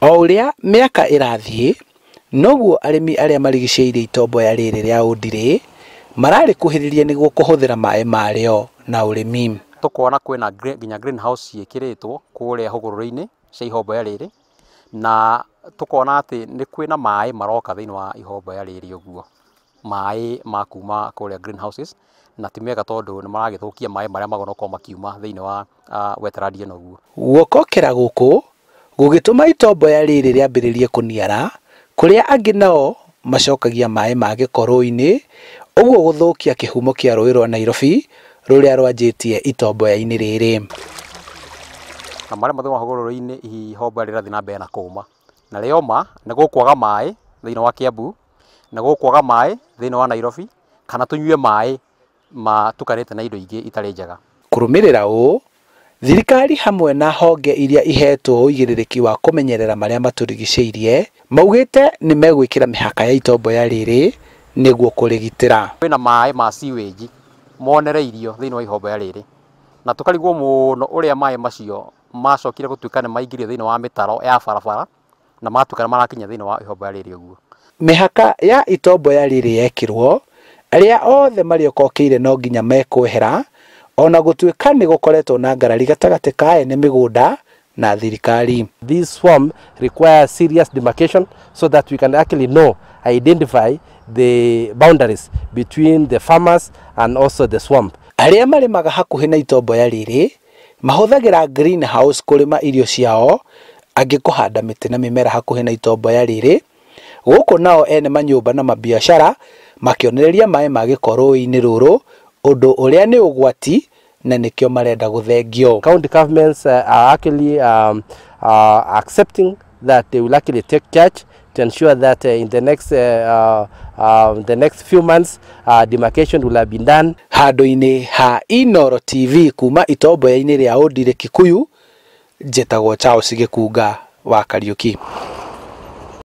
O ũrĩa mĩaka ĩrathiĩ, noguo arĩmi arĩa marigicĩirie itomboya rĩrĩ rĩa Ũndirĩ mararĩkuhĩrĩria nĩguo kũhũthĩra maĩ marĩo na ũrĩmi. Tũkona kwĩna nginya greenhouse ciĩkĩrĩtwo kũrĩa hũgũrũrũ-inĩ cia ihomboya rĩrĩ, na tũkona atĩ nĩ kwĩna maĩ maroka thĩinĩ wa ihomboya rĩrĩ ũguo, maĩ ma kuma kũrĩa greenhouses, na ti mega tondũ nĩ maragĩthũkia maĩ marĩa magũrũ gũkorwo makiuma thĩinĩ wa wetland ĩno ũguo. Gũkokera gũkũ gũgĩtũma itomboya rĩrĩ rĩambĩrĩrie kũniara, kũrĩa angĩ nao macokagia maĩ ma gĩko rũĩ-inĩ, ũguo gũthũkia kĩhumo kĩa rũĩ rwa Nairobi rũrĩa rwanjĩtie itomboya-inĩ rĩrĩ. Na marĩa mathĩ wa hũgũrũrũ-inĩ ihomboya rĩrathiĩ na mbere na kũma, na rĩoma nĩ gũkwaga maĩ thĩinĩ wa Kiambu, nĩ gũkwaga maĩ thĩinĩ wa Nairobi, kana tũnyue maĩ matukanĩte na indo ingĩ itarĩ njega. Kũrũmĩrĩra ũũ, thirikari hamwe na honge iria ihetwo ũigĩrĩrĩki wa kũmenyerera marĩa matũrigicĩirie maugĩte nĩ megwĩkĩra mĩhaka ya itomboya rĩrĩ nĩguo kũrĩgitĩra. Kwĩna maĩ ma sewage monereirio thĩinĩ wa ihomboya rĩrĩ, na tũkarigwo mũno ũrĩa maĩ macio macokire gũtuĩka nĩ maingĩrio thĩinĩ wa mĩtaro ya barabara na matuĩka nĩ marakinya thĩinĩ wa ihomboya rĩrĩ ũguo. Mĩhaka ya itomboya rĩrĩ yekĩrwo, arĩa othe marĩokokeire no nginya mekwehera, ona gũtuĩka nĩ gũkoretwo na ngarari gatagatĩ ka ene mĩgũnda na thirikari. This swamp requires serious demarcation so that we can actually know, identify the boundaries between the farmers and also the swamp. Arĩa marĩmaga hakuhĩ na itomboya rĩrĩ mahũthagĩra greenhouse kũrĩma irio ciao, angĩ kũhanda mĩtĩ na mĩmera hakuhĩ na itomboya rĩrĩ. Gũkũ nao ene manyũmba na mabiacara makĩonereria maĩ ma gĩko rũĩ-inĩ rũrũ, ũndũ ũrĩa nĩ ũgwati na nĩkĩo marenda gũthengio. County governments are actually accepting that they will actually take charge to ensure that in the next few months demarcation will have been done. Handũ-inĩ ha Inooro TV kuma itomboya-inĩ rĩa Ũndirĩ Kikuyu, njĩtagwo Charles Gĩkunga wa Kariuki.